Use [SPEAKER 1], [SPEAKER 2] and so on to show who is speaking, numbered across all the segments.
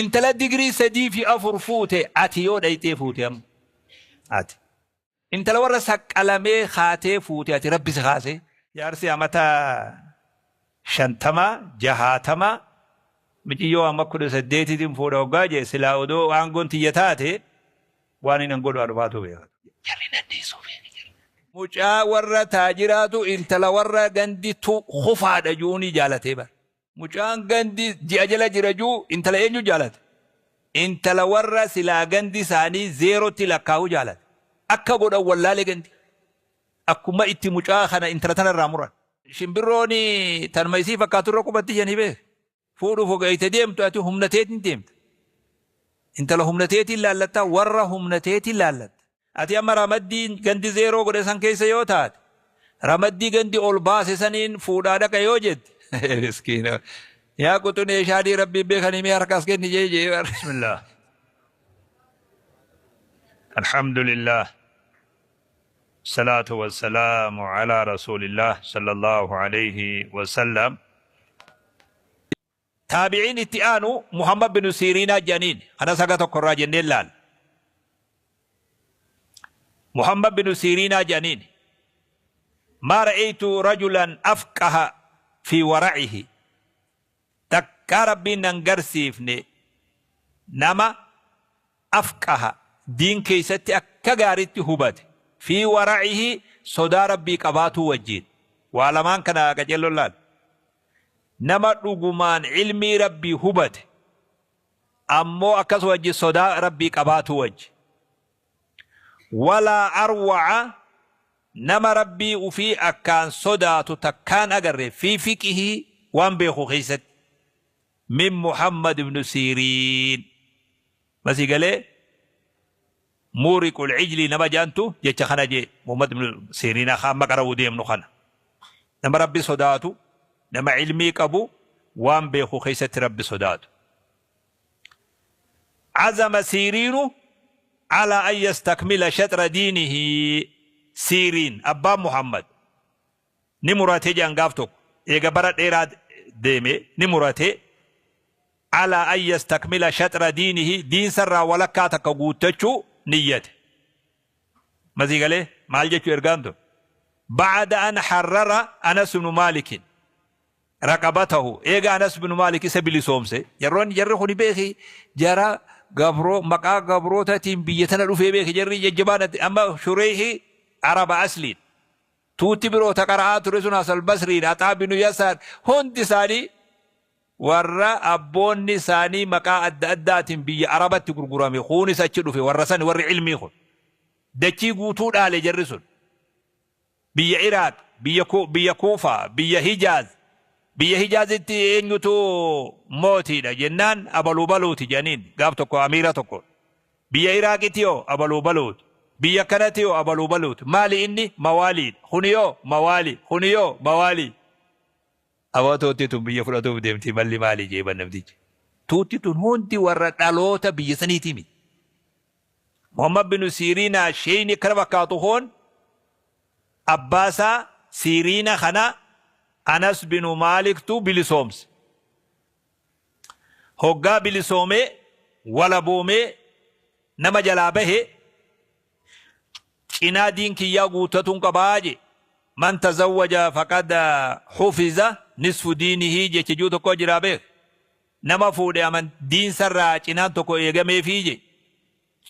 [SPEAKER 1] Intala digirii 3 fi 4 fuute ati yoo dhayxee fuute amma. Ati. Intala warra saqqalamee kaatee fuute ati Rabbi si kaasee. Jaarsi amata 50, 60 miciyyoo amma 18tiin fuudha hoggaa jee silaa odoo aangoon tiyya taate waan hin godhu anumaatu beeka. Jarri dandeessuu beeki jarri. Mucaa warra taajiraatu intala warra gandi tu kufaadha juunii jaalatee bar. Mucaan gandi ji'a jala jira juu intala eenyu jaalate? Intala warra silaa gandi isaanii zeerotti lakkaa'u jaalate. Akka godhan wallaale gandi. Akkuma itti mucaa kana intala tana irraa muran. Shimbirroon tanuma isii fakkaatu irra qubatti jedhanii beek. Fuudhuuf hogeeyte deemtu ati humna teetiin deemta. Intala humna teetiin laallatta, warra humna teetiin laallatta. Ati amma ramaddii gandi zeeroo godhe san keessa yoo taate, ramaddii gandi ol baase saniin fuudhaa dhaqa yoo jette, miskiina. Yaa quxunee shaadii Rabbiin beekanii mee harka as kenni jee jee bar.
[SPEAKER 2] Bismillah. Alhamdulillah. Salaatu wassalaamu ala Rasuulillah sallallahu alayhi wasallam.
[SPEAKER 1] Taabi'iin itti aanu Muhammad binu Siiriinaa jedhaniin. Kanas haga tokko irraa jennee laalla. Muhammad binu Siiriinaa jedhaniin. Maa ra'aytu rajulan afqaha fi wara'ihi. Takkaa Rabbiin nan garsiifne nama afqaha diin keessatti akka gaaritti hubate fi wara'ihi sodaa Rabbii qabaatuu wajjiin. Waa lamaan kana qaceelloon laal. Nama dhugumaan ilmii Rabbii hubate ammoo akkas wajji sodaa Rabbii qabaatuu wajji. Walaa arwa'a nama Rabbii ufii akkaan sodaatu takkaan agarre fi fiqihii waan beeku keessatti min Muhammad ibnu Siiriin. Masii galee Muuriqul Cijlii nama jedhantu jecha kana jee Muhammad ibnu Siiriin akka amma qara'uu deemnu kana. Nama Rabbi sodaatu, nama ilmii qabu, waan beeku keessatti Rabbi sodaatu. Azama Siiriinu alaa an yastakmila shaxra diinihi. Siiriin abbaan Muhammad ni murate jedhan gaaf tokko eega bara dheeraa deeme ni murate alaa an yastakmila shaxra diinihi diinsarraa walakkaa takka guuttachuu niyyate. Masii galee maal jechuu ergaan tun? Ba'ada an harrara Anas ibnu Maalikin raqabatahu eega Anas ibnu Maalik isa bilisoomse. Jarroon jarri kuni beeki jara gabroo maqaa gabrootatiin biyya tana dhufee beeki jarri jajjabaan amma Shureeyhi Araba asliin tuutti biroo ta qara'aa ture sun Hasan Basriin Axaa binu Yasaar hundi isaanii warra abboonni isaanii maqaa adda addaatiin biyya Arabatti gurgurame kuunis achi dhufe warra sani warri ilmii kun dachii guutuu dhaale jarri sun biyya Iraaq biyya biyya Kuufaa biyya Hijaaz biyya Hijaazitti eenyutu mootiidha jennaan abaluu baluuti jedhaniin gaaf tokko amiira tokko biyya Iraaqitti yoo abaluu baluuti biyya kanatti yoo abaluu baluuti maali inni mawaaliidha kuni yoo mawaali kuni yoo mawaali. Aboo tuutti tun biyya fudhatuuf deemti malli maali jee bar namtichi. Tuutti tun hundi warra dhaloota biyya saniitii miti. Muhammad binu Siiriinaa sheeyni akkana fakkaatu kun abbaa isaa Siiriina kana Anas binu Maaliktu bilisoomse. Hoggaa bilisoomee walaboomee nama jalaa bahe cinaa diin kiyyaa guuttatuun qabaa je. Man tazawwaja faqad hufiza nisfu diinihi jecha juu tokko jiraa beek. Nama fuudhe aman diinsarraa cinaan tokko eegameefii je.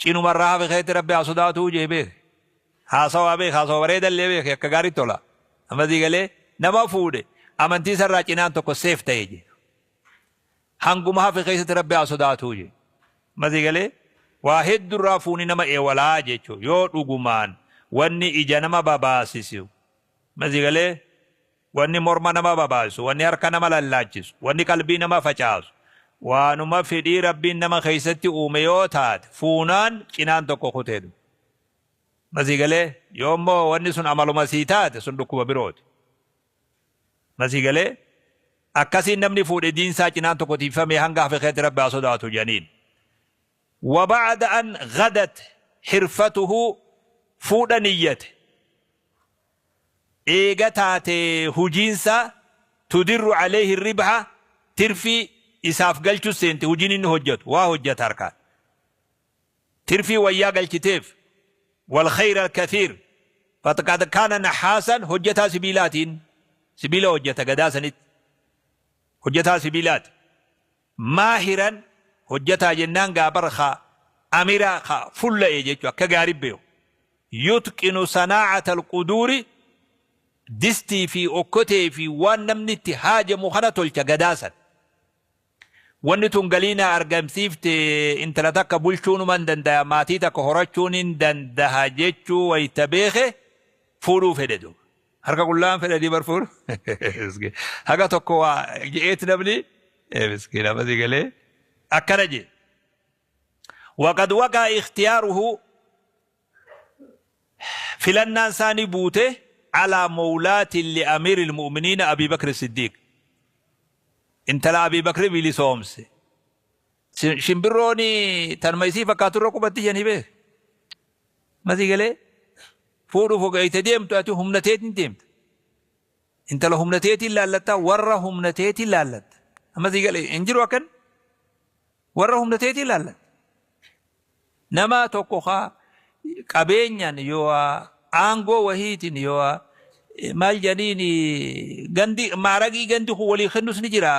[SPEAKER 1] Cinumarraa hafe keetti Rabbi haa sodaatuu jee beek. Haasawaa beek, haasawa bareedallee beek, akka gaariitti tola. Amma sii galee nama fuudhe amantii isarraa cinaan tokko seef ta'e je. Hanguma hafe keessatti Rabbi haa sodaatuu je. Amma sii galee waa heddurraa fuuni nama eewalaa jechuu yoo dhugumaan wanni ija nama babaasisu. Amma sii galee wanni morma nama babaasu, wanni harka nama lallaachisu, wanni qalbii nama facaasu, waanuma fedhii Rabbiin nama keessatti uume yoo taate fuunaan cinaan tokko kuteedhu. Masii galee yoo immoo wanni sun amaluma sii taate sun dhukkuba birooti. Masii galee akkasiin namni fuudhe diinsaa cinaan tokko tiifamee hanga hafe keetti Rabbi haa sodaatu jedhaniin. Wa ba'da an ghadat hirfatuhu fuudha niyyate. Eega taate hujiinsa tudirru alayhi ribha tirfii isaaf galchuu seente hojiin inni hojjetu waa hojjeta harkaan. Tirfii wayyaa galchiteef والخير الكثير. فقد كان نحاسا hojjetaa sibiilaatiin sibiila hojjeta gadaa sanitti hojjetaa sibiilaati. ماهرا hojjetaa jennaan gaabar haa amira haa fulla'e jechuu akka gaarii beeku. يتقن صناعة القدور distii fi okkotee fi waan namni itti haajamu kana tolcha gadaasan. Wanni tun galiina argamsiifte intala takka bulchuun hin danda'a maatii takka horachuun hin danda'a jechuu wayita beeke fuudhuu fedhe duuba. Harka qullaan fedhanii bar fuudhu. Haga tokko waa je'eeti namni miskiina masii galee akkana jee. وقد وقع اختياره filannaan isaanii buute على مولاة لأمير المؤمنين أبي بكر الصديق. Intala Abii Bakri bilisoomse. Shimbirroon tanuma isii fakkaaturra qubatti janii beek. Masii galee fuudhuuf hogeeyte deemtu ati humna teetiin deemta. Intala humna teetiin laallatta warra humna teetiin laallatta. Masii galee hin jiru akkan warra humna teetiin laallatta. Nama tokko haa qabeenyaan yoo aangoo wahiitiin yoo maal jedhaniin gandi maaragii gandi kun walii kennus ni jira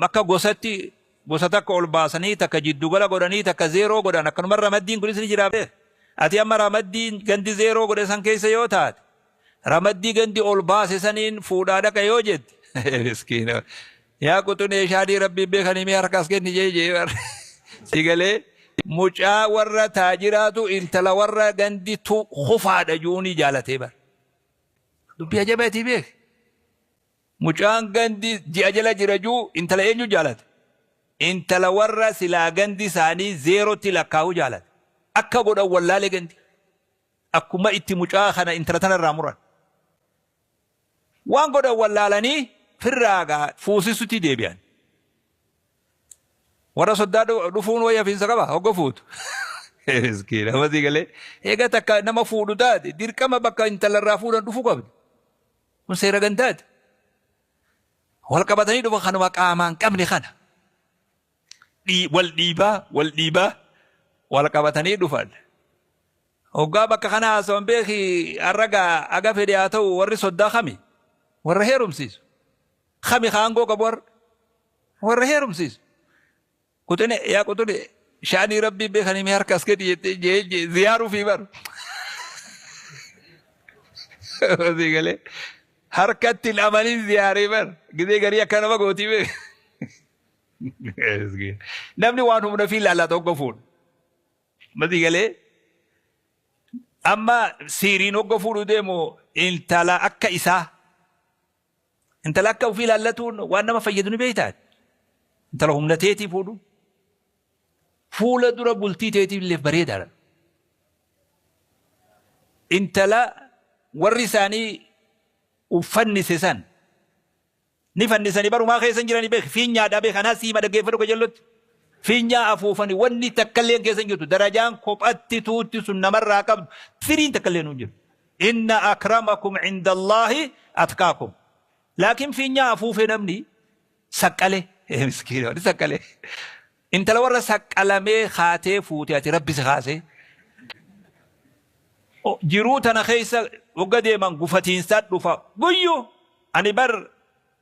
[SPEAKER 1] akka gosatti gosa takka ol baasanii takka jiddugala godhanii takka zeeroo godhan akkanuma ramaddiin kunis ni jira beek. Ati amma ramaddiin gandi zeeroo godhe san keessa yoo taate ramaddii gandi ol baase saniin fuudhaa dhaqa yoo jette miskiina yaa quxunee shaadii rabbiin beekanii mee harkaas kenni jee jee si galee mucaa warra taajiraatu intala warra gandi tu kufaadha juunii jaalatee bara. Dubbii ajabaatii beek. Mucaan gandi ji'a jala jira juu intala eenyu jaalate? Intala warra silaa gandi isaanii zeerootti lakkaa'uu jaalate. Akka godhan wallaalee gandi. Akkuma itti mucaa kana intala tanarraa muran. Waan godhan wallaalanii firraagaa fuusisutti deebi'an. Warra soddaa dhufuun wayya fiinsa qaba hogga fuutu. Miskiina masii galee eega takka nama fuudhu taate dirqama bakka intalarraa fuudhan dhufuu qabdi. Kun seera gandaati. Wal qabatanii dhufa kanuma qaamaan qabne kana. Wal dhiibaa wal dhiibaa wal qabatanii dhufan. Hoggaa bakka kana haasawan beeki harragaa aga fedhe haa ta'u warri soddaa kami warra heerumsiisu. Kami haangoo qabu warra heerumsiisu. Quxune yaa quxune shaanii rabbii beekanii mee harka as gadi jettee jee ziyaaruu fi baru. Masii galee harkatti hin amanin ziyaaree bar gizee garii akka nama gootii beek. Namni waan humna fi ilaallaa tokko fuudhu. Masii galee amma siiriin hogga fuudhu deemu intala akka isaa intala akka ofii ilaallatuun waan nama fayyadu ni beektaa. Intala humna teetii fuudhu. Fuula dura bultii teetiif illee bareedaadha. Intala warri isaanii uffannise san ni fannisanii barumaa keessa hin jiranii beek fiinyaadhaa beek anaa siima dhaggeeffadhu qajeellotti. Fiinyaa afuufanii wanni takka illee keessa hin jirtu darajaan kophatti tuutti sun namarraa qabdu firiin takka illee hin jiru. إن أكرمكم عند الله أتقاكم. Laakiin fiinyaa afuufee namni saqqalee miskiina warri saqqalee. Intala warra saqqalamee kaatee fuute ati rabbi si kaasee. Jiruu tana keessa wagga deeman gufatiinsaa dhufa guyyuu ani bar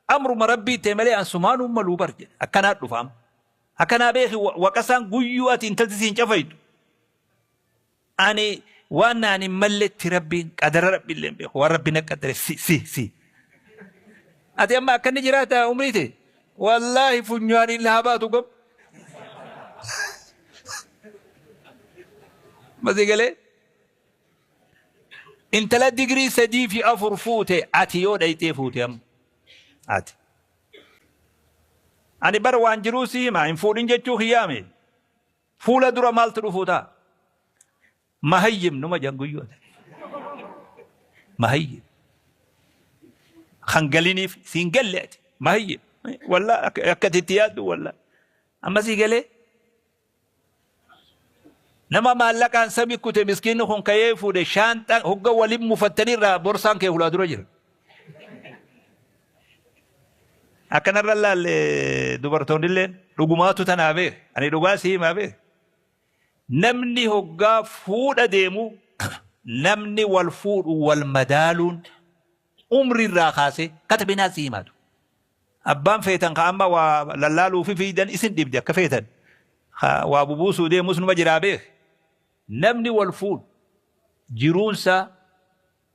[SPEAKER 1] amruma rabbii ta'e malee an sumaanuu maluu bar jedhe akkanaa dhufa amma. Akkanaa beeki waqasaan guyyuu ati intalti siin cafaytu. Ani waan naan hin malletti rabbiin qadara rabbi illee hin beeku waan rabbi na qadare si si si. Ati amma akkanni jiraata umrii ta'e wallaahi funyaaniin haa baatu gob. Masii galee intala digirii 3 fi 4 fuute ati yoo dhayxee fuute amma ati. Ani bar waan jiruu si hima hin fuudhin jechuu kiyyaame fuula dura maaltu dhufuu ta'a. Mahayyim numa janguyyoota. Mahayyim. Kan galiniif siin galle ati mahayyim. Wallaa akka itti yaaddu wallaa. Amma sii galee nama maallaqaan sami kute miskiinni kun ka'ee fuudhe shaanxaa hogga waliin mufattanii irraa borsaan kee hulaa dura jira. Akkanarra laalle dubartoonnilleen dhugumaatu tanaa beek. Ani dhugaa si himaa beek. Namni hoggaa fuudha deemu, namni wal fuudhu wal madaaluun umri irraa kaasee katabinaa si himaatu. Abbaan feetan ka amma waa lallaaluu fi fiidan isin dhibde akka feetan. Ka waa bubuusuu deemus numa jiraa beek. Namni wal fuudhu jiruunsaa,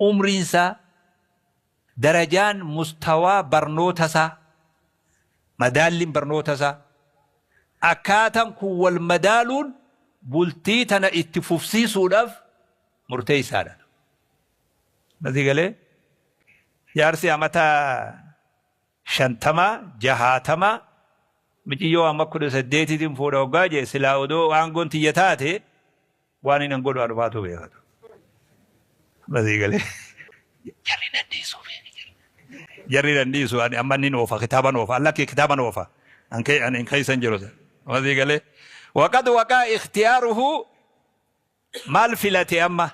[SPEAKER 1] umriinsaa, darajaan mustawaa barnootasaa, madaalliin barnootasaa, akkaatan kun wal madaaluun bultii tana itti fufsiisuudhaaf murteessaadha. Masii galee jaarsi amata 50, 60 miciyyoo amma 18tiin fuudha hoggaa jee, silaa odoo aangoon tiyya taate waan inni godhu anumaatu beekatu. Masii galee jarri dandeessuu beeki. Jarri dandeessu ani amma inni oofa, kitaaban oofa, allakki kitaaban oofa, ani hin keessa hin jiru. Masii galee waqad waqaa ikhtiyaaruhu maal filate? Amma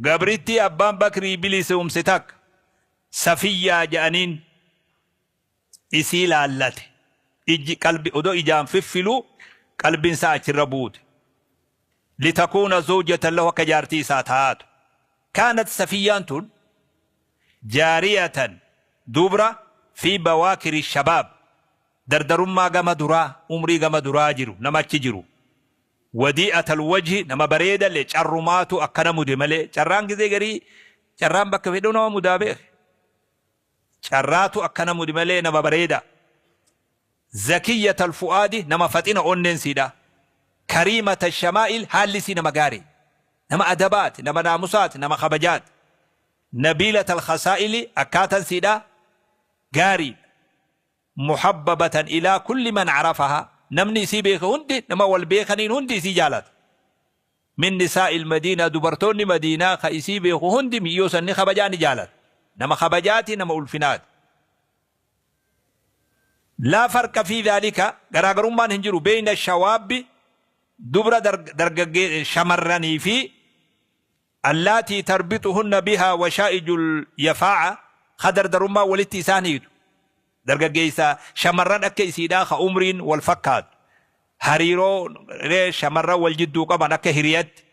[SPEAKER 1] gabritti abbaan Bakrii bilisoomse takka Safiyyaa jedhaniin isii laallate. Ijji qalbi odoo ijaan fiffiluu qalbiin isaa achirra buute. Litakuuna zawjatan lahu, akka jaartii isaa taatu. Kaanat, Safiyyaan tun, jaariyatan, dubra, fi bawaakiri shabaab, dardarummaa gama duraa, umrii gama duraa jiru, nama achi jiru. Wadii'at alwajhi, nama bareedalle, carrumaatu akkana mude malee, carraan gizee garii carraan bakka fedhuu nama mudaa beek. Carraatu akkana mude malee nama bareeda. Zakiyyat alfu'aadi, nama faxina onneen siidha. Kariimata shamaa'il, haalli isii nama gaarii. Nama adabaati, nama naamusaati, nama kabajaati. Nabiilat alkhasaa'ili, akkaataan siidha gaariidha. Muhabbabatan ilaa kulli man carafahaa, namni isii beeke hundi, nama wal beekaniin hundi isii jaalata. Min nisaa'il madiinaa, dubartoonni Madiinaa ka isii beeku hundi miyyoo san ni kabajaa, ni jaalata. Nama kabajaati, nama ulfinaati. Laa farqa fi dhaalika, garaagarummaan hin jiru, beeyna shawaabbi, dubra dargaggee shamarranii, fi allaatii tarbixuhunna bihaa washaa'ijul yafaa'a, ka dardarummaa walitti isaan hiitu. Dargaggeessa shamarran akka isiidhaa ka umriin wal fakkaatu. Hariiroo shamarran wal jidduu qaban akka hiriyatti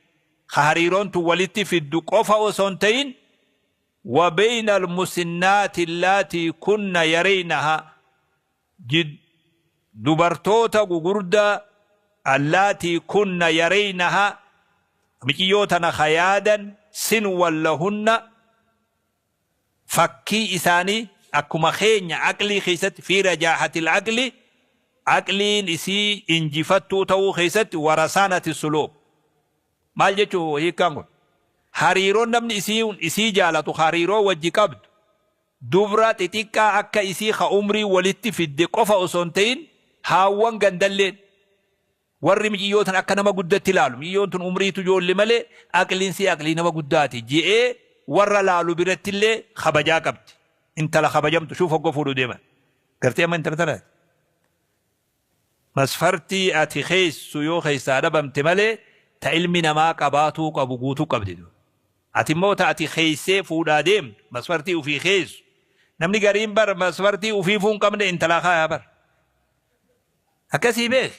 [SPEAKER 1] ka hariiroon tun walitti fiddu qofa osoo hin ta'in, wa bayna almusinnaati allaatii kunna yareynaha, dubartoota gugurdaa, allaatii kunna yareynaha, miciyyoo tana ka yaadan, sinwan lahunna, fakkii isaanii akkuma keenya aqlii keessatti, fi rajaahatil aqli, aqliin isii injifattuu ta'uu keessatti, warasaanati suluuk. Maal jechuu hiikkaan kun? Hariiroon namni isii jaalatu, hariiroo wajji qabdu, dubra xixiqqaa akka isii ka umrii walitti fidde qofa osoo hin ta'in, haawwan gandalleen warri miciyyoo tan akka nama guddatti ilaalu, miciyyoon tun umriitu ijoollee malee aqliin sii aqlii nama guddaati je'ee warra laalu birattillee kabajaa qabdi. Intala kabajamtu shuuf hogga fuudhuu deeman. Gartee amma intala tanaati. Masfartii ati keessu yoo keessaa dhabamte malee ta ilmi namaa qabaatuu qabu guutuu qabdi. Ati immoo ta ati keessee fuudhaa deemtu, masfartii ufii keessu. Namni gariin bar masfartii ufiifuu hin qabne intalaa kaayaa bar. Akkasii beek.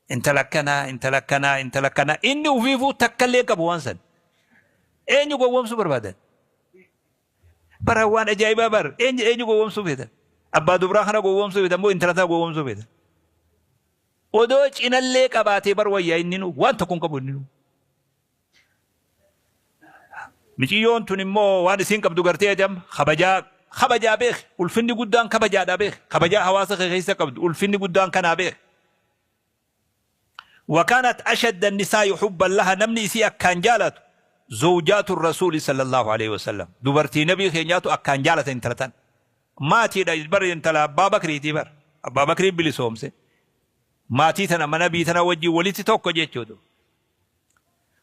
[SPEAKER 1] Intala akkanaa, intala akkanaa, intala akkanaa. Inni ufiifuu takkallee qabu waan san. Eenyu gowwoomsuu barbaadan? Bara waan ajaa'ibaa bar. Eenyu eenyu gowwoomsuu feetan? Abbaa dubraa kana gowwoomsuu feetan moo intala isaa gowwoomsuu feetan? Odoo cinallee qabaatee bar wayyaa, inni waan tokko hin qabu inni. Miciyyoon tun immoo waan isiin qabdu gartee ajam kabajaa, kabajaa beek. Ulfinni guddaan kabajaadha beek. Kabajaa hawaasa kee keessa qabdu, ulfinni guddaan kanaa beek. وكانت أشد النساء حبا لها، namni isii akkaan jaalatu زوجات الرسول صلى الله عليه وسلم، dubartii nabii keenyaatu akkaan jaalata intala tan. Maatiidha bar, intala Abbaa Bakriiti bar. Abbaa Bakrii bilisoomse. Maatii tana mana nabii tana wajjin walitti tokko jechuudha.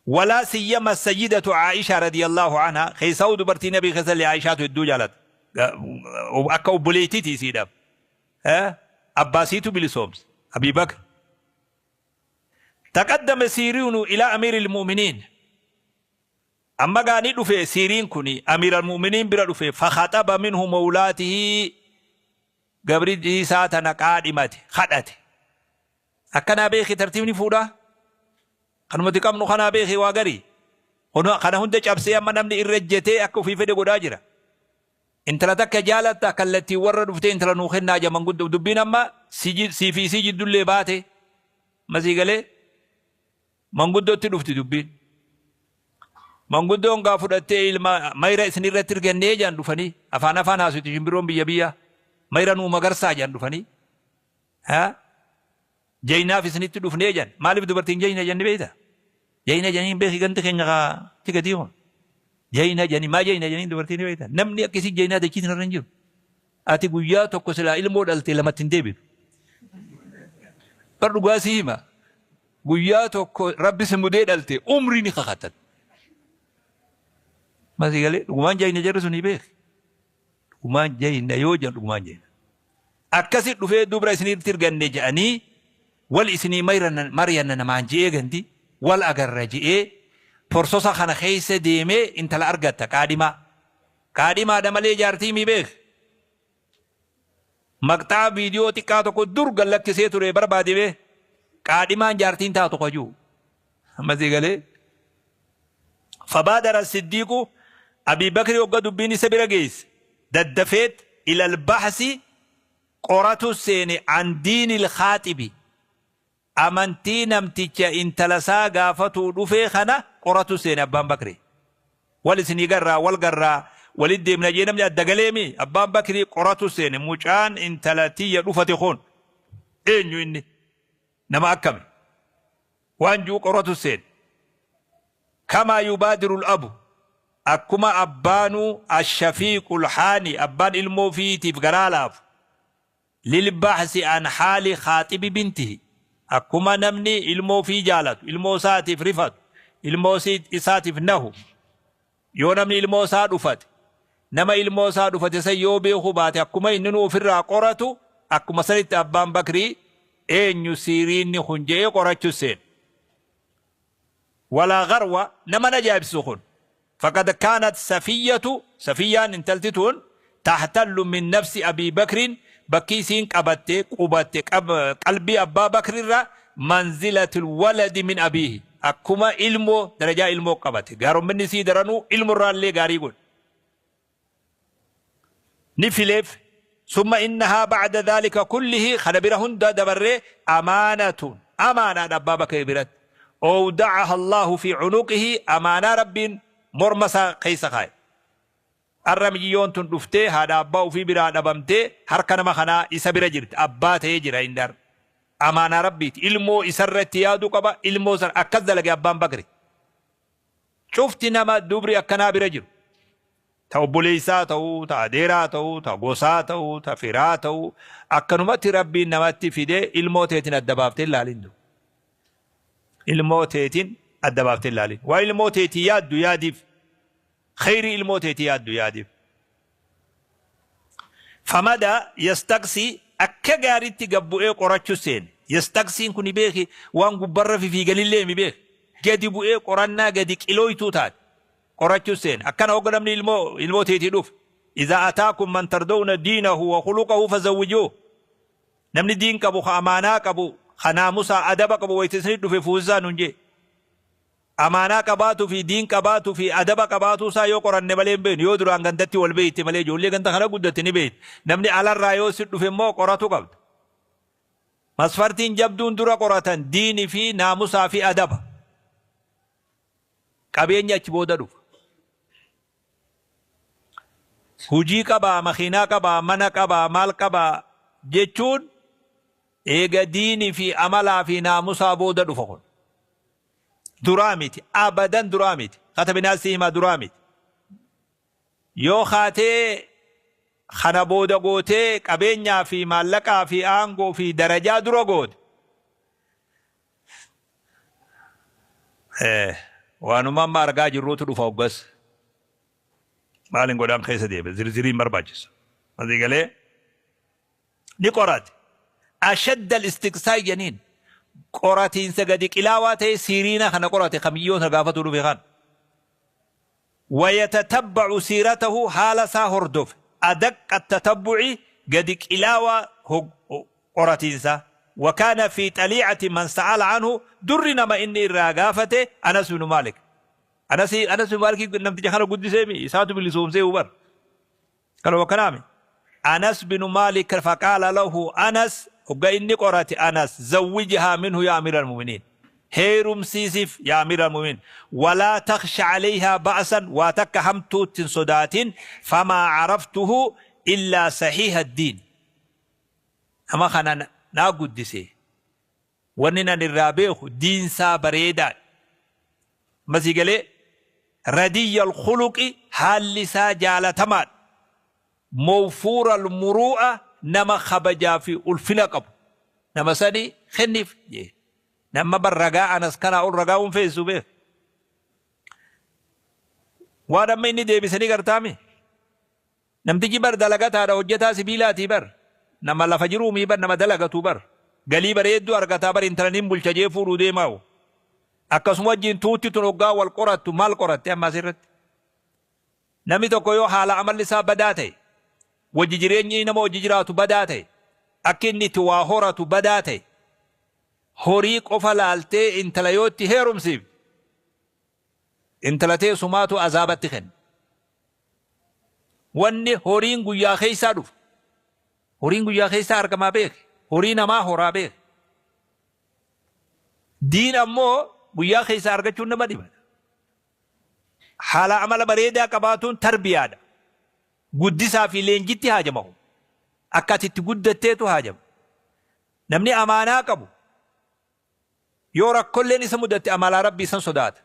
[SPEAKER 1] ولا سيما السيدة عائشة رضي الله عنها، keessaa'u dubartii nabii keessa illee Aishaatu hedduu jaalata. Akka obboleettiiti isiidhaaf. Abbaasiitu bilisoomse. Abii Bakr. تقدم سيرين إلى أمير المؤمنين، amma gaanii dhufe Siiriin kun أمير المؤمنين bira dhufe. فخطب منه مولاته. Gabri isaa tana qaadhimate, kadhate. Akkanaa beeki tartiibni fuudhaa. Kanumatti qabnu kanaa beeki waa garii. Kana hunda cabsee amma namni irra ejjetee akka ofii fedhe godhaa jira. Intala takka jaalatta, kallattii warra dhuftee intala nuu kennaa jira manguddoo. Dubbiin amma sii fi isii jiddullee baate. Masii galee manguddootti dhufti dubbiin. Manguddoon gaa fudhattee ilma mayra isin irratti ergannee jedhan dhufanii, afaan afaan haasofti shimbirroon biyya biyya, mayra nuu magarsaa jedhan dhufanii. Jaynaaf isinitti dhufnee jedhan. Maaliif dubartiin jayna jenni beekta? Jayna jedhanii beeki ganti keenya kaa tigatii kun. Jayna jedhanii maa jayna jedhanii dubartiin beekta? Namni akka isii jaynaa dachiitiin irra hin jiru. Ati guyyaa tokko silaa ilmoo dhaltee lamatti hin deebitu. Bar dhugaa si hima. Guyyaa tokko Rabbi si mudee dhalte umrii ni kakattan. Masii galee dhugumaan jayna jarri sun beeki. Dhugumaan jayna yoo jedhan dhugumaan jayna. Akkasi dhufee dubra isinitti erganne jedhanii wal isinii mari'anna namaan je'ee gandi wal agarra je'ee porsosa kana keessa deemee intala argatta qaadhimaa. Qaadhimaadha malee jaartii mi beek. Maqxaa viidiyoo xiqqaa tokko dur gallakkisee ture barbaade bee qaadhimaan jaartiin taatu kajuu. Ammasii galee. Fabaadara Siddiiqu Abii Bakri hogga dubbiin isa bira geesse daddafeet ilal bahsi qoratu seene an diinil khaaxibi, amantii namticha intala isaa gaafatuu dhufee kana qoratu seene Abbaan Bakri. Wal isinii garraa wal garraa walit deemna jee namni adda galeemi Abbaan Bakrii qoratu seene, mucaan intala tiyya dhufate kun eenyu, inni nama akkami waan ji'u qoratu seene. Kamaa yubaadirul abu, akkuma abbaanuu ashafiiqul haani, abbaan ilmoo ofiitiif garaa laafu, lilbahsi an haali khaaxibi bintihi, akkuma namni ilmoo ofii jaalatu, ilmoo isaatiif rifatu, ilmoo isaatiif nahu, yoo namni ilmoo isaa dhufate, nama ilmoo isaa dhufate san yoo beekuu baate akkuma inni nu ofirraa qoratu, akkuma sanitti Abbaan Bakrii eenyu Siiriinni kun je'ee qorachuu seene. Walaa garwa, nama ajaa'ibsiisu kun. Faqad kaanat Safiyyatu, Safiyyaan intalti tun, tahtallu min nafsi Abii Bakriin, bakki isiin qabatte qubatte qalbii Abbaa Bakrirra manzilatul waladi min abiihi, akkuma ilmoo darajaa ilmoo qabate, gaaromminni isii daranuu ilmorraallee gaarii godhe ni fileef. Summa innahaa ba'da dhaalika kullihi, kana bira hunda dabarree, amaanatun, amaanaadha Abbaa Bakri biratti, owda'aha Allaahu fi cunuqihi, amaanaa Rabbiin morma isaa keessa kaaye. Arra miciyyoon tun dhuftee haadha abbaa ufii biraa dhabamtee harka nama kanaa isa bira jirti, abbaa ta'ee jira inni har'a. Amaanaa Rabbiiti, ilmoo isarra itti yaaduu qaba, ilmoo san akkas dalage Abbaan Bakri. Cufti nama dubri akkanaa bira jiru, ta obboleessaa ta'uu, ta adeeraa ta'uu, ta gosaa ta'uu, ta firaa ta'uu, akkanumatti Rabbiin namatti fidee ilmoo teetiin adda baaftee hin laalin du. Ilmoo teetiin adda baaftee hin laalin. Waa ilmoo teetii yaaddu yaadiif. Kheyrii ilmoo teetii yaaddu yaadiif. Famada yastaqsii, akka gaariitti gad bu'ee qorachuu seene. Yastaqsiin kuni beeki waan gubbarra fifiiganillee mi beeki. Gadi bu'ee qorannaa gadi qilooytuu taate qorachuu seene. Akkana hogga namni ilmoo ilmoo teetii dhufe. Idhaa ataakum man tardawna diinahu wa khuluqahu fazawwijuuh. Namni diin qabu, ka amaanaa qabu, ka naamusaa adaba qabu wayta isinit dhufe fuusisaa nun jee. Amaanaa qabaatuu fi diin qabaatuu fi adaba qabaatuu isaa yoo qoranne malee hin beeknu. Yoo duraan gandatti wal beekte malee, ijoollee ganda kana guddatte ni beekta. Namni alarraa yoo si dhufe immoo qoratu qabda. Masfartiin jabduun dura qoratan diini fi naamusaa fi adaba. Qabeenyi achi booda dhufa. Hujii qabaa, makiinaa qabaa, mana qabaa, maal qabaa jechuun eega diini fi amalaa fi naamusaa booda dhufa kun. Duraa miti, abadan duraa miti. Katabinaa si himaa, duraa miti. Yoo kaatee kana booda gootee qabeenyaa fi maallaqaa fi aangoo fi darajaa dura goote, waanuma amma argaa jirruutu dhufa hoggas. Maalin godhaan keessa deebe zirziriin barbaachisa. Asii galee ni qorate. Ashadda al-istiqsaa janiin, qoratiinsa gadi qilaawaa ta'e Siiriina kana qorate, kamiyyoota gaafatuu dhufe kan. Wayatatabba'u siiratahu, haala isaa hordofe. Adaqqa tatabbu'i, Gadi qilaawaa qoratiinsa. Wakaana fi xaliicati man sa'ala anhu, durri nama inni irraa gaafate Anas binu Maalik. Anas binu Maalik namticha kana guddiseemi, isaatu bilisoomsee hubar. Kanuma kanaami. Anas binu Maalik faqaala lahu Anas, hogga inni qorate Anas, zawwijhaa minhu yaa amiira almu'miniin. Heerumsiisif yaa amiira almu'miniin. Walaa takhsha alayhaa ba'san, waa takka hamtuu itti hin sodaatin, famaa caraftuhu illaa sahiiha addiin. Nama kana naa guddise. Wannin ani irraa beeku diinsaa bareedaadha. Amma sii galee? Radiyya al-khuluqi, haalli isaa jaalatamaadha. Mawfuura al-muruu'a, nama kabajaa fi ulfina qabu. Nama sani kenniif jee. Nama bar ragaa Anas kanaa ol ragaa hin feesisu beek. Waan amma inni deebisanii gartaami. Namtichi bar dalagataadha, hojjataa sibiilaatii bar. Nama lafa jiruumii bar, nama dalagatu bar. Galii bareedduu argataa bar, intala nin bulcha jee fuudhuu deemaawu. Akkasuma wajjiin tuutti tun hoggaa wal qorattu maal qoratte amma asirratti? Namni tokko yoo haala amalli isaa badaa ta'e, wajji jireenyi nama wajji jiraatu badaa ta'e, akki inni itti waa horatu badaa ta'e, horii qofa laaltee intala yoo itti heerumsiifte, Intala tee sumaatu azaabatti kenna. Wanni horiin guyyaa keessaa dhufu. Horiin guyyaa keessaa argamaa beeki. Horii namaa horaa beeki. Diin ammoo guyyaa keessaa argachuun nama dhiba. Haala amala bareedaa qabaatuun tarbiyaadha. Guddisaa fi leenjitti haajama kun. Akka ati itti guddatteetu haajama. Namni amaanaa qabu Yoo rakkolleen isa mudatte amalaa Rabbii san sodaata.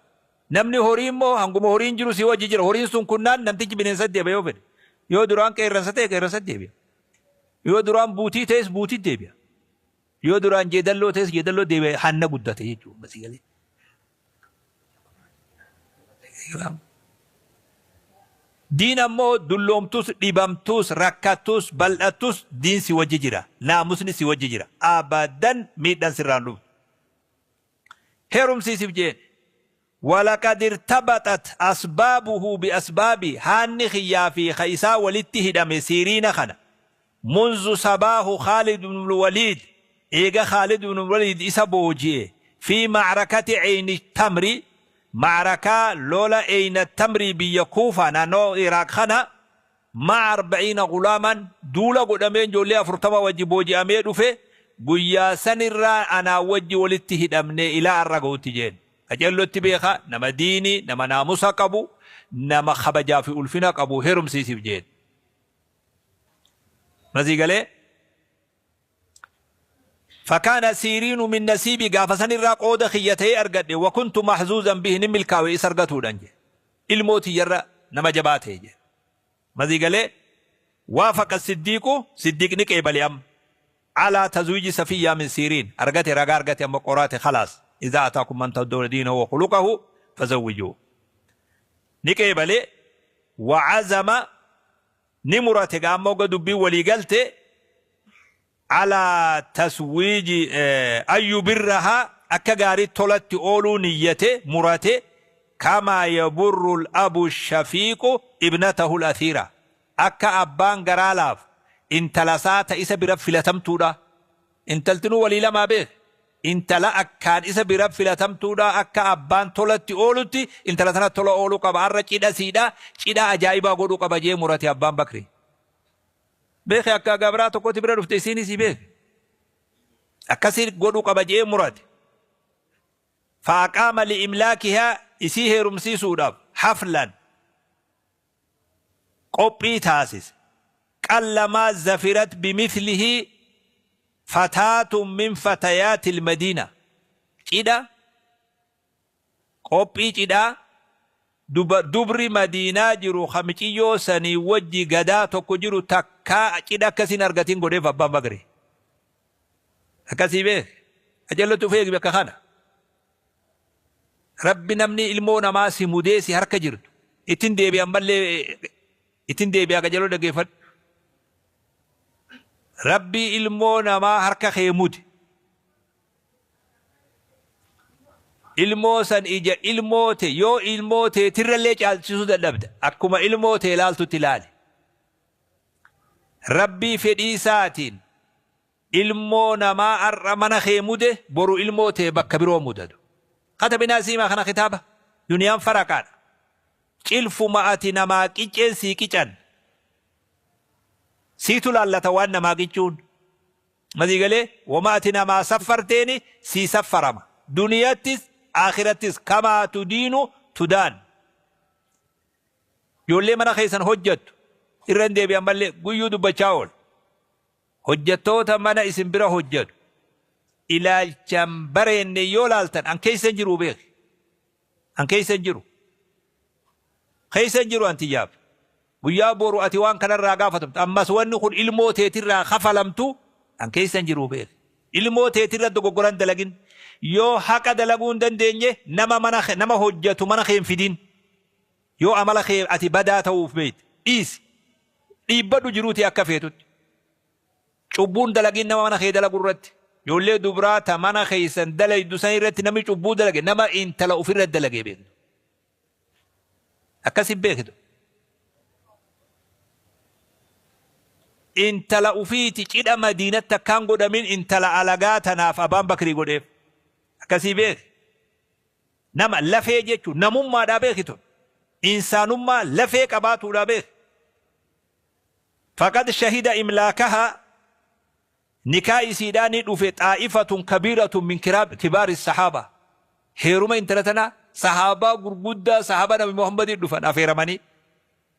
[SPEAKER 1] Namni horii immoo hanguma horiin jiru si wajji jira. Horiin sun kunnaan namtichi bineensatti deebi'a yoo fedhe. Yoo duraan qeerransa ta'e qeerransatti deebi'a. Yoo duraan buutii ta'es buutitti deebi'a. Yoo duraan jeedalloo ta'es jeedalloo deebi'a, hanna guddate jechuudha. Basii galee. Diin ammoo dulloomtus, dhibamtus, rakkattus, bal'attus diin si wajji jira. Naamusni si wajji jira. Abadan miidhaan sirraa hin dhuftu. Heerumsiisif jeen. Walaqad irtabaxat asbaabuhu bi asbaabi, haanni kiyyaa fi ka isaa walitti hidhame Siiriina kana. Munzu sabaahu Khaalid ibnul Waliid, eega Khaalid ibnul Waliid isa booji'e, fii ma'rakati Eyni Tamri, ma'rakaa lola Eyna Tamrii biyya Kuufaa naannawa Iraaq kana, ma'a arba'iina ghulaaman, duula godhameen ijoollee 40 wajji booji'amee dhufe, guyyaa sanirraa anaa wajji walitti hidhamnee ilaa ar'a gahutti jeen. Qaceellotti beekha, nama diinii, nama naamusa qabu, nama kabajaa fi ulfina qabu heerumsiisif jeen. Masii galee? Fakaana siiriinu min nasiibii, gaafa san irraa qooda kiyya ta'ee argadhe, wa kuntu mahzuuzan bihi, nin milkaawe isa argatuudhaan jedhe. Ilmoo tiyyarra nama jabaa ta'e jedhe. Masii galee? Waafaqa siddiiqu, siddiiq ni qeebale amma. Alaa tazwiiji safiyyaa min siiriin, argate ragaa argate amma qoraate, khalaas izaa ataakum man tardawna diinahu wa khuluqahu fazawwijuuhu. Ni qeebale, wa azama, ni murate gaa amma hogga dubbiin walii galte, alaa taswiiji an yubirrahaa, akka gaarii tolatti ooluu niyyate murate, kamaa yaburru al-abu shafiiqu ibnatahu al-athiira, akka abbaan garaa laafu intala isaa ta isa bira filatamtuudha, intaltinuu walii lamaa beeki, Intala akkaan isa bira filatamtuudha, akka abbaan tolatti oolutti intala tana tola ooluu qaba, arra cidha siidha cidha ajaa'ibaa godhuu qaba jee murate abbaan Bakri. Beeki akka gabraa tokkotti bira dhufte isiinis beeki. Akkasi godhuu qaba jee murate. Fa'aqaama li'imlaakihaa, isii heerumsiisuudhaaf haflan qophii taasise. Qallamaa zafirat bimithlihi fataatun min fatayaatil madiina. Cidha, qophii cidhaa, duba, dubri Madiinaa jiru ka miciyyoo sanii wajji gadaa tokko jiru takkaa cidha akkasii hin argatin godheef Abbaan Bakri. Akkasii beeki. Qajeellotti uf eegi bakka kana. Rabbi namni ilmoo namaa si mudee si harka jirtu ittin deebi'a, ammallee ittin deebi'a, qajeeloo dhaggeeffadhu. Rabbi ilmoo namaa harka kee mude. Ilmoo san ija ilmoo tee yoo ilmoo teetirrallee caalchisuu dadhabde akkuma ilmoo tee ilaaltutti ilaali. Rabbii fedhii isaatiin ilmoo namaa har'a mana kee mude boru ilmoo tee bakka biroo mudatu. Katabinaa siimaa kana kitaaba. Duniyaan faraqaadha. Cilfuma ati namaa qicceen sii qican. Siitu laallata waan namaa qicuun. Masii galee wama ati namaa saffarteeni sii saffarama. Duniyattis akhirattis kamaa tudiinu tudaan. Ijoollee mana keessan hojjettu irra hin deebi'an mallee guyyuu dubbachaa oolu. Hojjettoota mana isin bira hojjetu ilaalchan bareenne yoo laaltan an keessa hin jiru beeki. An keessa hin jiru. Keessa hin jiru anti jaaf. Guyyaa boru ati waan kanarraa gaafatamtu ammas wanni kun ilmoo teetirraa kafalamtu an keessa hin jiru beeki. Ilmoo teetirra dogoggoran dalagin. Yoo haqa dalaguu hin dandeenye nama mana nama hojjetu mana kee hin fidin. Yoo amala kee ati badaa ta'uuf beekte dhiisi. Dhiibbadhu jiruuti akka feetutti. Cubbuun dalagin nama mana kee dalagu irratti. Ijoollee dubraa ta mana keessan dalaydu san irratti namni cubbuu dalage nama intala ofirra dalage beektu. Akkasin beektu. Intala ufiiti cidha Madiinatti akkaan godhamin intala alagaa tanaaf Abaan Bakrii godheef. Akkasii beeki. Nama lafee jechuun namummaadhaa beeki tun. Insaanummaa lafee qabaatuudhaa beeki. Faqad shahida imlaakahaa nikaa isiidhaa ni dhufe xaa'ifatun kabiiratun min kibaari sahaaba. Heeruma intala tanaa sahaabaa gurguddaa sahaaba Nabi Muhammadii dhufan afeeramanii.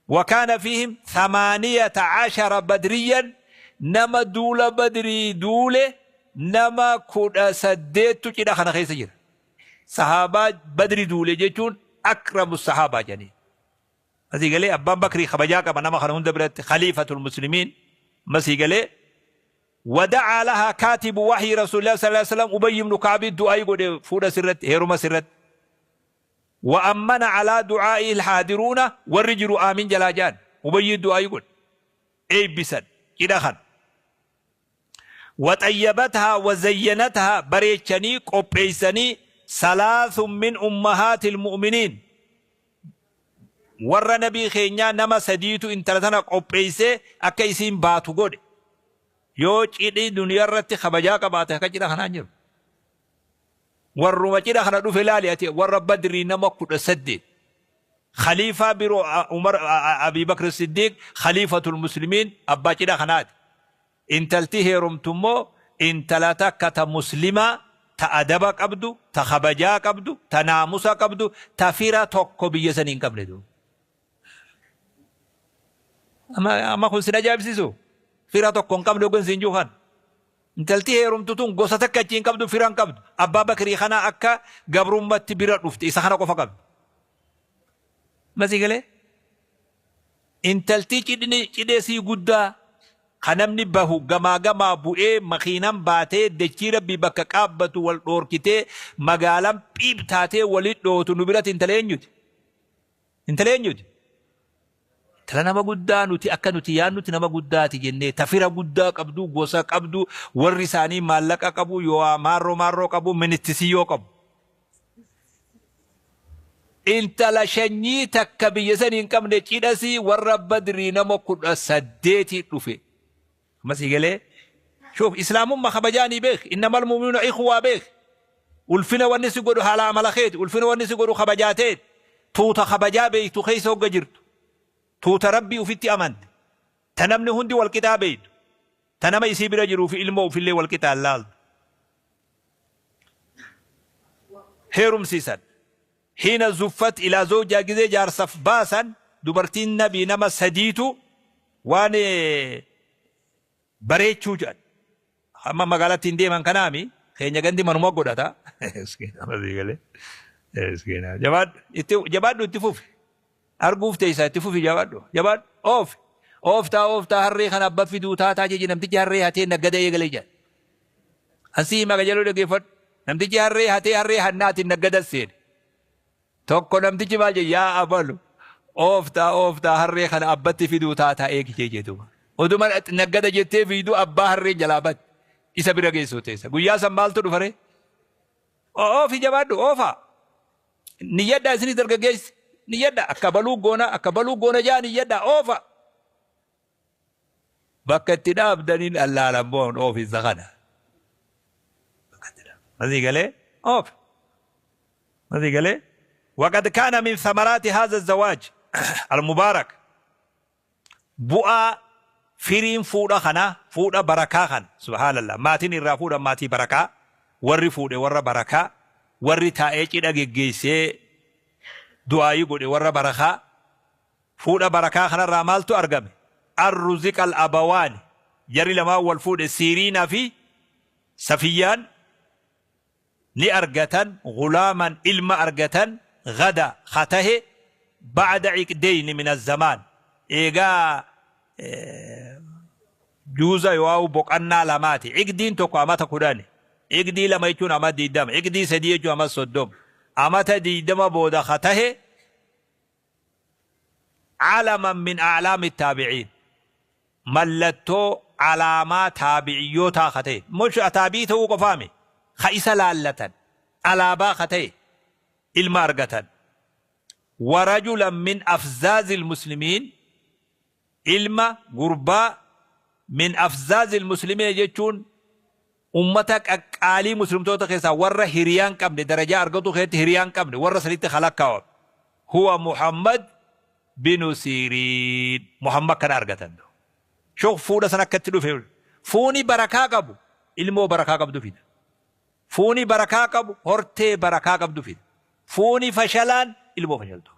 [SPEAKER 1] Wakaana fiihim 18 badriyyan nama duula Badrii duule nama 18tu cidha kana keessa jira. Sahaabaa Badri duule jechuun akramu sahaabaa jedhanii. Asii galee abbaan Bakrii kabajaa qaba nama kana hunda biratti khaliifatul muslimiin masii galee wada'aa lahaa kaatibu wahyi rasuulillah sallallahu alaihi wasallam Ubayy ibn Ka'bi du'aayi godhe fuudha sirratti heeruma sirratti. Wa ammana alaa du'aa'ihi alhaadiruuna warri jiru aamin jalaa ja'an Ubayyi du'aayi godhe eebbisan cidha kana. Wa xayyabathaa wa zayyanathaa bareechanii qopheessanii salaathun min ummahaatil mu'miniin warra nabii keenyaa nama sadiitu intala tana qopheessee akka isiin baatu godhe. Yoo cidhi duniyaa irratti kabajaa qabaate akka cidha kanaa hin jiru. Warruma cidha kana dhufe laali ati warra Badrii nama 18. Khaliifaa biroo Umar Abii Bakr Siddiq khaliifatul muslimiin abbaa cidha kanaati. Intalti heerumtu immoo intala takka ta muslimaa ta adaba qabdu, ta kabajaa qabdu, ta naamusa qabdu, ta fira tokko biyya sanii hin qabne duuba. Amma amma kun sin ajaa'ibsiisu? Fira tokko hin qabne hoggan siin jiru kana. Intalti heerumtu tun gosa takka achi hin qabdu, fira hin qabdu. Abbaa Bakrii kana akka gabrummatti bira dhufte isa kana qofa qabdi. Masii galee? Intaltii cidhni cidhee sii guddaa ka namni bahu gamaa gamaa bu'ee makiinan baatee dechii rabbii bakka qaabbatu wal dhoorkitee magaalan phiip taatee wali dhootu nu biratti intala eenyuti? Intala eenyuti? Intala nama guddaa nuti akka nuti yaadnutti nama guddaati jennee ta fira guddaa qabdu gosa qabdu warri isaanii maallaqa qabu yoo maarroo maarroo qabu ministisiyyoo qabu. Intala shanyii takka biyya sanii hin qabne cidhasii warra Badrii nama 18 dhufe. Amma sii galee? Shuuf islaamumma kabajaanii beek. Innamal mu'minuuna ikhwaa beek. Ulfina wanni si godhu haala amala keeti. Ulfina wanni si godhu kabajaa teeti. Tuuta kabajaa beektu keessa hogga jirtu. Tuuta Rabbii ufitti amante. Ta namni hundi wal qixaa beektu. Ta nama isii bira jiruu fi ilmoo ufillee wal qixaan laaltu. Heerumsiisan. Hiina zuffat ilaa zawjaa gizee jaarsaf baasan dubartiin nabii nama sadiitu waan bareechuu jedhan. Amma magaalatti hin deeman kanaami keenya gandi manuma godhata. Jabaadhu itti fufi. Arguuf teessaa itti fufi jabaadhu. Jabaadhu. Oofi. Ooftaa ooftaa harree kana abba fiduu taataa jechi namtichi harree hatee naggada eegale jedhan. Ansii himaa qajeeloo dhaggeeffadhu. Namtichi harree hatee harree hannaatiin naggada seene. Tokko namtichi maal jedhe yaa abalu ooftaa ooftaa harree kana abbatti fiduu taataa eegi jee jedhuma. Oduma naggada jettee fiidu abbaa harreen jalaa batte. Isa bira geessuu teessa. Guyyaa san maaltu dhufaree? Oofi jabaadhu oofaa. Niyyadhaa isinis dargaggeessi. Niyyadha akka baluu goona akka baluu goona jaa niyyadha oofa. Bakka itti dhaabdaniin allaalan boon oofisa kana. Bakka itti dhaabdan. Masii galee oof. Masii galee. وقد كان من ثمرات هذا الزواج المبارك bu'aa firiin fuudha kana, fuudha barakaa kana, subhaanallah, maatiin irraa fuudhan maatii barakaa, warri fuudhe warra barakaa, warri taa'ee cidha geggeessee du'aayii godhe warra barakaa. Fuudha barakaa kanarraa maaltu argame? Arruziqa al-abawaani, jarri lamaan wal fuudhe, Siiriinaa fi Safiyyaan, ni argatan gulaaman, ilma argatan, gada katahe ba'da iqdeyni min azzamaan, eegaa juuza yoo boqannaa lamaati. Iqdiin tokko amata 10, iqdii 2 jechuun amata 20, iqdii 3 jechuun amata 30, amata 20 booda katahe calaman min a'laami taabi'iin, mallattoo alaamaa taabiciyyootaa ka ta'e, mush taabii ta'uu qofaami, ka isa laallatan alaabaa ka ta'e ilma argatan. Warajulan min afzaazi lmuslimiin, ilma gurbaa min afzaazi lmuslimiin jechuun ummata qaqqaalii muslimtoota keessaa warra hiriyaan qabne, darajaa argatu keessatti hiriyaan qabne, warra sanitti kalakkaawame, huwa Muhammad binu Siiriin. Muhammad kana argatan. Shuk fuudha san akkatti dhufe. Fuuni barakaa qabu ilmoo barakaa qabdu fida. Fuuni barakaa qabu hortee barakaa qabdu fida. Fuuni fashalaan ilmoo fashaltu.